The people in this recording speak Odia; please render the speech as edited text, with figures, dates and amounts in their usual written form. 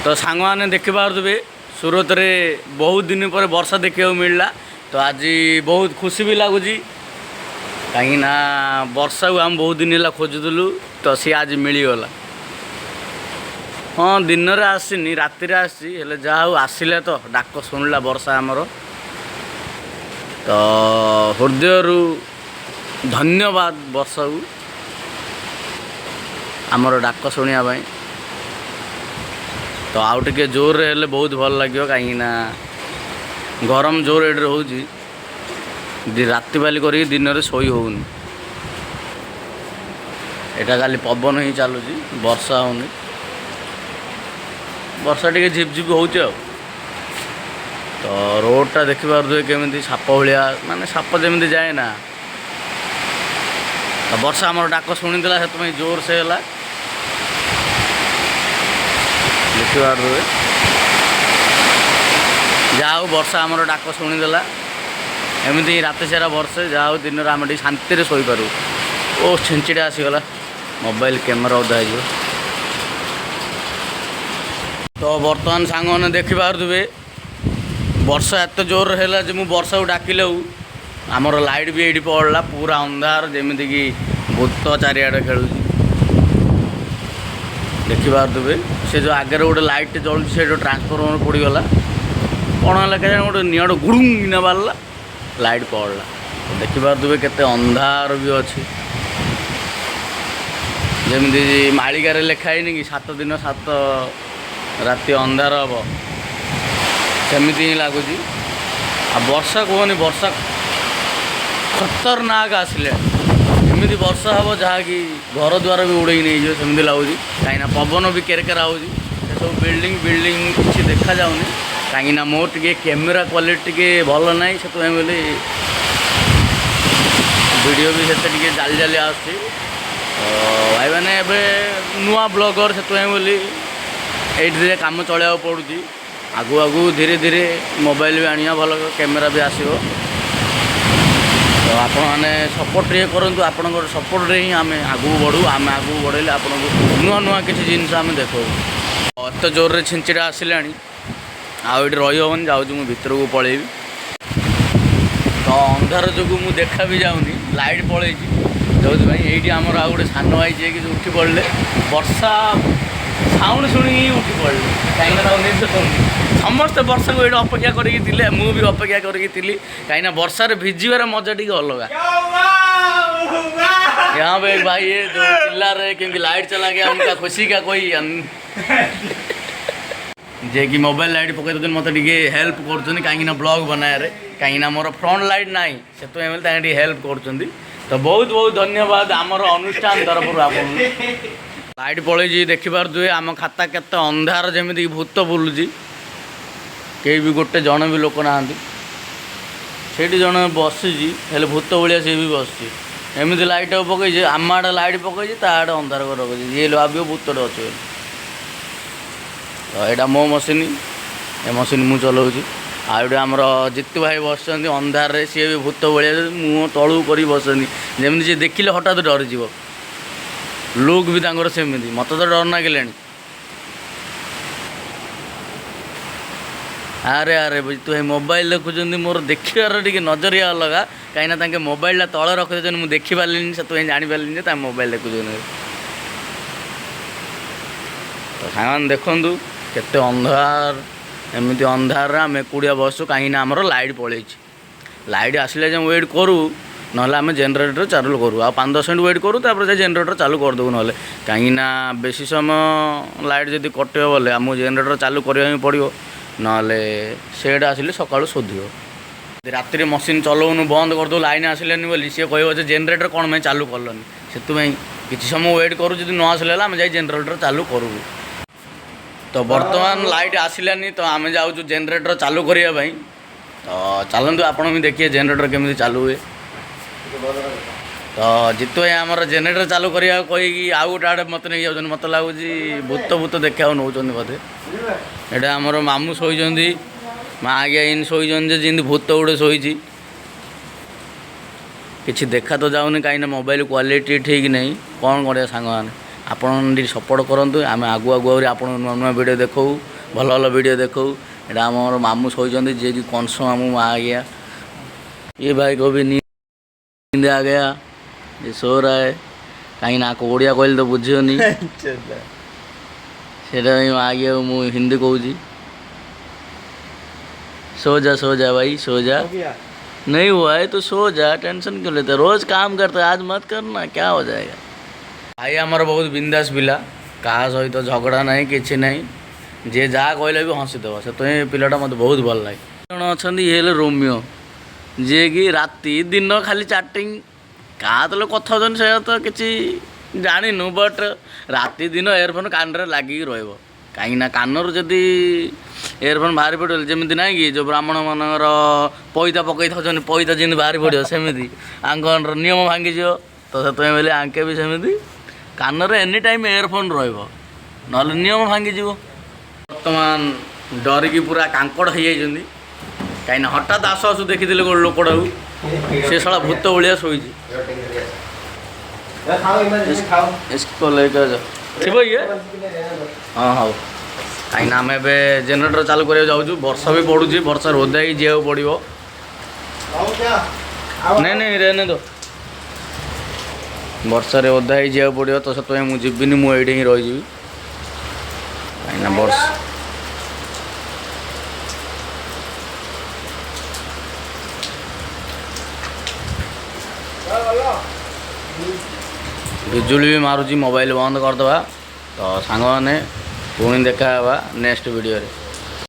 ତ ସାଙ୍ଗମାନେ, ଦେଖିପାରୁଥିବେ, ସୁରତରେ ବହୁତ ଦିନ ପରେ ବର୍ଷା ଦେଖିବାକୁ ମିଳିଲା। ତ ଆଜି ବହୁତ ଖୁସି ବି ଲାଗୁଛି, କାହିଁକିନା ବର୍ଷାକୁ ଆମେ ବହୁତ ଦିନ ହେଲା ଖୋଜୁଥିଲୁ, ତ ସିଏ ଆଜି ମିଳିଗଲା। ହଁ, ଦିନରେ ଆସିନି, ରାତିରେ ଆସିଛି। ହେଲେ ଯାହା ହଉ, ଆସିଲେ ତ, ଡାକ ଶୁଣିଲା ବର୍ଷା ଆମର। ତ ହୃଦୟରୁ ଧନ୍ୟବାଦ ବର୍ଷାକୁ ଆମର ଡାକ ଶୁଣିବା ପାଇଁ। ତ ଆଉ ଟିକେ ଜୋରରେ ହେଲେ ବହୁତ ଭଲ ଲାଗିବ, କାହିଁକିନା ଗରମ ଜୋର ରେଟ୍ରେ ହେଉଛି। ରାତି ପାଲି କରିକି ଦିନରେ ଶୋଇ ହେଉନି। ଏଇଟା ଖାଲି ପବନ ହିଁ ଚାଲୁଛି, ବର୍ଷା ହେଉନି। ବର୍ଷା ଟିକେ ଝିପ୍ ଝିପ୍ ହେଉଛି। ଆଉ ତ ରୋଡ଼ଟା ଦେଖିପାରୁଥିବେ କେମିତି ସାପ ଭଳିଆ, ମାନେ ସାପ ଯେମିତି ଯାଏ ନା। ତ ବର୍ଷା ଆମର ଡାକ ଶୁଣିଥିଲା, ସେଥିପାଇଁ ଜୋର ସେ ହେଲା। ଦେଖିପାରୁଥିବେ, ଯାହା ହଉ, ବର୍ଷା ଆମର ଡାକ ଶୁଣିଦେଲା। ଏମିତି ରାତି ସାରା ବର୍ଷେ, ଯାହା ହଉ, ଦିନରେ ଆମେ ଟିକେ ଶାନ୍ତିରେ ଶୋଇପାରୁ। ଓ, ଛିଞ୍ଚିଟା ଆସିଗଲା, ମୋବାଇଲ କ୍ୟାମେରା ଓଦା ହେଇଯିବ। ତ ବର୍ତ୍ତମାନ ସାଙ୍ଗମାନେ ଦେଖିପାରୁଥିବେ, ବର୍ଷା ଏତେ ଜୋରରେ ହେଲା ଯେ ମୁଁ ବର୍ଷାକୁ ଡାକିଲେ ଆଉ ଆମର ଲାଇଟ୍ ବି ଏଇଠି ପଡ଼ିଲା। ପୁରା ଅନ୍ଧାର, ଯେମିତିକି ଭୂତ ଚାରିଆଡ଼େ ଖେଳୁଛି। ଦେଖିପାରୁଥିବେ, ସେ ଯେଉଁ ଆଗରେ ଗୋଟେ ଲାଇଟ୍ଟେ ଜଳୁଛି, ସେଇଠୁ ଟ୍ରାନ୍ସଫର୍ମର ପଡ଼ିଗଲା। କ'ଣ ହେଲା କେଜାଣି, ଗୋଟେ ନିଆଁଟେ ଗୁଡ଼ୁଂ କିନା ବାହାରିଲା, ଲାଇଟ୍ ପଡ଼ିଲା। ଦେଖିପାରୁଥିବେ କେତେ ଅନ୍ଧାର ବି ଅଛି। ଯେମିତି ମାଳିକାରେ ଲେଖା ହେଇନି କି, 7 ଦିନ 7 ରାତି ଅନ୍ଧାର ହବ, ସେମିତି ହିଁ ଲାଗୁଛି। ଆଉ ବର୍ଷା କୁହନି, ବର୍ଷା ଖତରନାକ ଆସିଲେ। ଏମିତି ବର୍ଷା ହେବ ଯାହାକି ଘର ଦ୍ୱାର ବି ଉଡ଼େଇ ନେଇଯିବ, ସେମିତି ଲାଗୁଛି। କାହିଁକିନା ପବନ ବି କେରକେରା ହେଉଛି, ସେସବୁ ବିଲ୍ଡିଂ ବିଲ୍ଡିଂ କିଛି ଦେଖାଯାଉନି। କାହିଁକିନା ମୋର ଟିକେ କ୍ୟାମେରା କ୍ୱାଲିଟି ଟିକେ ଭଲ ନାହିଁ, ସେଥିପାଇଁ ବୋଲି ଭିଡ଼ିଓ ବି ସେତେ ଟିକେ ଜାଲି ଜାଲି ଆସୁଛି। ତ ଭାଇମାନେ, ଏବେ ନୂଆ ବ୍ଲଗର, ସେଥିପାଇଁ ବୋଲି ଏଇଥିରେ କାମ ଚଳେଇବାକୁ ପଡ଼ୁଛି। ଆଗକୁ ଆଗକୁ ଧୀରେ ଧୀରେ ମୋବାଇଲ ବି ଆଣିବା, ଭଲ କ୍ୟାମେରା ବି ଆସିବ। ତ ଆପଣମାନେ ସପୋର୍ଟ ଟିକେ କରନ୍ତୁ। ଆପଣଙ୍କର ସପୋର୍ଟରେ ହିଁ ଆମେ ଆଗକୁ ବଢ଼ୁ। ଆମେ ଆଗକୁ ବଢ଼େଇଲେ ଆପଣଙ୍କୁ ନୂଆ ନୂଆ କିଛି ଜିନିଷ ଆମେ ଦେଖାଉ। ଏତେ ଜୋରରେ ଛିଞ୍ଚିଡ଼ା ଆସିଲାଣି, ଆଉ ଏଇଠି ରହିହେବନି। ଯାଉଛି, ମୁଁ ଭିତରକୁ ପଳେଇବି। ତ ଅନ୍ଧାର ଯୋଗୁଁ ମୁଁ ଦେଖା ବି ଯାଉନି, ଲାଇଟ୍ ପଳେଇଛି ଯେଉଁଥିପାଇଁ। ଏଇଠି ଆମର ଆଉ ଗୋଟେ ସାନ ଭାଇ ଯିଏକି ଉଠି ପଡ଼ିଲେ, ବର୍ଷା ସାଉଣ୍ଡ ଶୁଣିକି ହିଁ ଉଠି ପଡ଼ିଲେ, କାହିଁକିନା ତାକୁ ନିଦ ହେଉନି। ସମସ୍ତେ ବର୍ଷାକୁ ଏଇଠି ଅପେକ୍ଷା କରିକି ଥିଲେ, ମୁଁ ବି ଅପେକ୍ଷା କରିକି ଥିଲି, କାହିଁକିନା ବର୍ଷାରେ ଭିଜିବାର ମଜା ଟିକେ ଅଲଗା। यहाँ पे एक भाई है जो चिल्ला रहे क्योंकि लाइट चला गया, उनका खुशी का कोई ଯିଏକି ମୋବାଇଲ ଲାଇଟ୍ ପକାଇ ଦେଉଛନ୍ତି, ମୋତେ ଟିକେ ହେଲ୍ପ କରୁଛନ୍ତି, କାହିଁକିନା ବ୍ଲଗ୍ ବନାଇବାରେ, କାହିଁକିନା ମୋର ଫ୍ରଣ୍ଟ ଲାଇଟ୍ ନାହିଁ, ସେଥିପାଇଁ ବୋଲି ତାଙ୍କେ ଟିକେ ହେଲ୍ପ କରୁଛନ୍ତି। ତ ବହୁତ ବହୁତ ଧନ୍ୟବାଦ ଆମର ଅନୁଷ୍ଠାନ ତରଫରୁ ଆପଣଙ୍କୁ। ଲାଇଟ୍ ପଳେଇଛି, ଦେଖିପାରୁଥିବେ ଆମ ଖାତା କେତେ ଅନ୍ଧାର, ଯେମିତିକି ଭୂତ ବୁଲୁଛି। କେହି ବି ଗୋଟେ ଜଣେ ବି ଲୋକ ନାହାନ୍ତି। ସେଇଠି ଜଣେ ବସିଛି, ହେଲେ ଭୂତ ଭଳିଆ ସିଏ ବି ବସିଛି। ଏମିତି ଲାଇଟ୍ ପକେଇଛି, ଆମ ଆଡ଼େ ଲାଇଟ୍ ପକେଇଛି, ତା ଆଡ଼େ ଅନ୍ଧାର କରି ରଖିଛି, ଯିଏ ଭାବିବ ଭୂତଟେ ଅଛି ବୋଲି। ତ ଏଇଟା ମୋ ମସିନ୍, ଏ ମସିନ୍ ମୁଁ ଚଲାଉଛି। ଆଉ ଏଇଠି ଆମର ଜିତୁ ଭାଇ ବସିଛନ୍ତି ଅନ୍ଧାରରେ, ସିଏ ବି ଭୂତ ଭଳିଆ ମୁହଁ ତଳକୁ କରି ବସିଛନ୍ତି, ଯେମିତି ସିଏ ଦେଖିଲେ ହଠାତ୍ ଡରିଯିବ। ଲୁକ୍ ବି ତାଙ୍କର ସେମିତି। ମୋତେ ତ ଡର ଲାଗିଲାଣି। ଆରେ ଆରେ, ଜିତୁ ଭାଇ ମୋବାଇଲ ଦେଖୁଛନ୍ତି। ମୋର ଦେଖିବାର ଟିକେ ନଜରିଆ ଅଲଗା, କାହିଁକିନା ତାଙ୍କେ ମୋବାଇଲଟା ତଳେ ରଖିଦେଉଛନ୍ତି, ମୁଁ ଦେଖିପାରିଲିନି, ସେଥିପାଇଁ ଜାଣିପାରିଲିନି ଯେ ତାଙ୍କେ ମୋବାଇଲ ଦେଖୁଛନ୍ତି। ତ ସାଙ୍ଗମାନେ, ଦେଖନ୍ତୁ କେତେ ଅନ୍ଧାର। ଏମିତି ଅନ୍ଧାରରେ ଆମେ ଏକୁଟିଆ ବସୁ, କାହିଁକିନା ଆମର ଲାଇଟ୍ ପଳେଇଛି। ଲାଇଟ୍ ଆସିଲେ ଯାଏଁ ୱେଟ୍ କରୁ, ନହେଲେ ଆମେ ଜେନେରେଟର ଚାଲୁ କରୁ। ଆଉ 5-10 ମିନିଟ୍ ୱେଟ୍ କରୁ, ତାପରେ ଯାଇ ଜେନେରେଟର ଚାଲୁ କରିଦେବୁ ନହେଲେ। କାହିଁକିନା ବେଶୀ ସମୟ ଲାଇଟ୍ ଯଦି କଟିବ ବୋଲେ ଆମକୁ ଜେନେରେଟର ଚାଲୁ କରିବା ହିଁ ପଡ଼ିବ, ନହେଲେ ସେଇଟା ଆସିଲେ ସକାଳୁ ଶୋଧିବ। ଯଦି ରାତିରେ ମସିନ୍ ଚଲଉନୁ, ବନ୍ଦ କରିଦେବୁ ଲାଇନ୍ ଆସିଲାନି ବୋଲି, ସିଏ କହିବ ଯେ ଜେନେରେଟର କ'ଣ ପାଇଁ ଚାଲୁ କଲନି? ସେଥିପାଇଁ କିଛି ସମୟ ୱେଟ୍ କରୁ, ଯଦି ନ ଆସିଲେ ହେଲା ଆମେ ଯାଇ ଜେନେରେଟର ଚାଲୁ କରିବୁ। ତ ବର୍ତ୍ତମାନ ଲାଇଟ୍ ଆସିଲାନି, ତ ଆମେ ଯାଉଛୁ ଜେନେରେଟର ଚାଲୁ କରିବା ପାଇଁ। ତ ଚାଲନ୍ତୁ, ଆପଣ ବି ଦେଖିବେ ଜେନେରେଟର କେମିତି ଚାଲୁ ହୁଏ। ତ ଜିତୁ ଭାଇ ଆମର ଜେନେରେଟର ଚାଲୁ କରିବାକୁ କହିକି ଆଉ ଗୋଟେ ଆଡ଼େ ମୋତେ ନେଇ ଯାଉଛନ୍ତି। ମୋତେ ଲାଗୁଛି ଭୂତ ଭୂତ ଦେଖିବାକୁ ନେଉଛନ୍ତି ବୋଧେ। ଏଇଟା ଆମର ମାମୁଁ ଶୋଇଛନ୍ତି, ମା ଆଜ୍ଞା ଏମିତି ଶୋଇଛନ୍ତି ଯେ ଯେମିତି ଭୂତ ଗୋଟେ ଶୋଇଛି। କିଛି ଦେଖା ତ ଯାଉନି, କାହିଁକିନା ମୋବାଇଲ କ୍ୱାଲିଟି ଠିକ୍ ନାହିଁ। କ'ଣ କରିବା ସାଙ୍ଗମାନେ, ଆପଣ ଟିକେ ସପୋର୍ଟ କରନ୍ତୁ, ଆମେ ଆଗକୁ ଆଗକୁ ଆହୁରି ଆପଣ ନୂଆ ନୂଆ ଭିଡ଼ିଓ ଦେଖାଉ। ଭଲ ଭଲ ଭିଡ଼ିଓ ଦେଖାଉ। ଏଇଟା ଆମର ମାମୁଁ ଶୋଇଛନ୍ତି, ଯିଏକି କଂସ ମାମୁଁ ମା ଆଜ୍ଞା। ये भाई को भी नींद आ गया, ये सो रहा है। କାହିଁକି ନା ଓଡ଼ିଆ କହିଲେ ତ ବୁଝିବନି, ସେଇଟା ପାଇଁ ମାଗିଆ ମୁଁ ହିନ୍ଦୀ କହୁଛି। सो जा, सो जा भाई, सो जा। नहीं हुआ है तो सो जा, टेंशन क्यों लेते? रोज काम करते, आज मत करना, क्या हो जाएगा? ଭାଇ ଆମର ବହୁତ ବିନ୍ଦାସ ପିଲା। କାହା ସହିତ ଝଗଡ଼ା ନାହିଁ, କିଛି ନାହିଁ। ଯିଏ ଯାହା କହିଲେ ବି ହସିଦେବ। ସେଥିପାଇଁ ଏ ପିଲାଟା ମୋତେ ବହୁତ ଭଲ ଲାଗେ। ଜଣ ଅଛନ୍ତି, ଇଏ ହେଲେ ରୋମିଓ, ଯିଏକି ରାତି ଦିନ ଖାଲି ଚାଟିଂ। କାହା ତ କଥା ହେଉଛନ୍ତି ସେଇଟା ତ କିଛି ଜାଣିନୁ, ବଟ୍ ରାତି ଦିନ ଇୟରଫୋନ୍ କାନରେ ଲାଗିକି ରହିବ। କାହିଁକିନା କାନରୁ ଯଦି ଇୟରଫୋନ୍ ବାହାରି ପଡ଼ିବ, ଯେମିତି ନାହିଁ କି ଯେଉଁ ବ୍ରାହ୍ମଣମାନଙ୍କର ପଇତା ପକେଇ ଥାଉଛନ୍ତି, ପଇତା ଯେମିତି ବାହାରି ପଡ଼ିବ, ସେମିତି ଆଙ୍କର ନିୟମ ଭାଙ୍ଗିଯିବ। ତ ସେଥିପାଇଁ ବୋଲି ଆଙ୍କେ ବି ସେମିତି କାନରେ ଏନି ଟାଇମ୍ ଇୟରଫୋନ୍ ରହିବ, ନହେଲେ ନିୟମ ଭାଙ୍ଗିଯିବ। ବର୍ତ୍ତମାନ ଡରିକି ପୁରା କାଙ୍କଡ଼ ହେଇଯାଇଛନ୍ତି, କାହିଁକିନା ହଠାତ୍ ଆସୁ ଆସୁ ଦେଖିଥିଲେ ଗୋଟେ ଲୋକଟାକୁ, ସେ ଶଳା ଭୂତ ଭଳିଆ ଶୋଇଛି। इसको लेकर ଯାଅ। ଥିବ ଇଏ। ହଁ, ହଉ। କାହିଁକିନା ଆମେ ଏବେ ଜେନେରେଟର ଚାଲୁ କରିବାକୁ ଯାଉଛୁ। ବର୍ଷା ବି ପଡ଼ୁଛି, ବର୍ଷାରେ ଓଦା ହେଇକି ଯିବାକୁ ପଡ଼ିବ। ନାଇଁ ନାଇଁ, रहने दो। ବର୍ଷାରେ ଓଦା ହେଇ ଯିବାକୁ ପଡ଼ିବ, ତ ସେଥିପାଇଁ ମୁଁ ଯିବିନି, ମୁଁ ଏଇଠି ହିଁ ରହିଯିବି। କାହିଁକିନା ବର୍ଷା ବିଜୁଳି ବି ମାରୁଛି, ମୋବାଇଲ ବନ୍ଦ କରିଦେବା। ତ ସାଙ୍ଗମାନେ, ପୁଣି ଦେଖା ହେବା ନେକ୍ସଟ ଭିଡ଼ିଓରେ।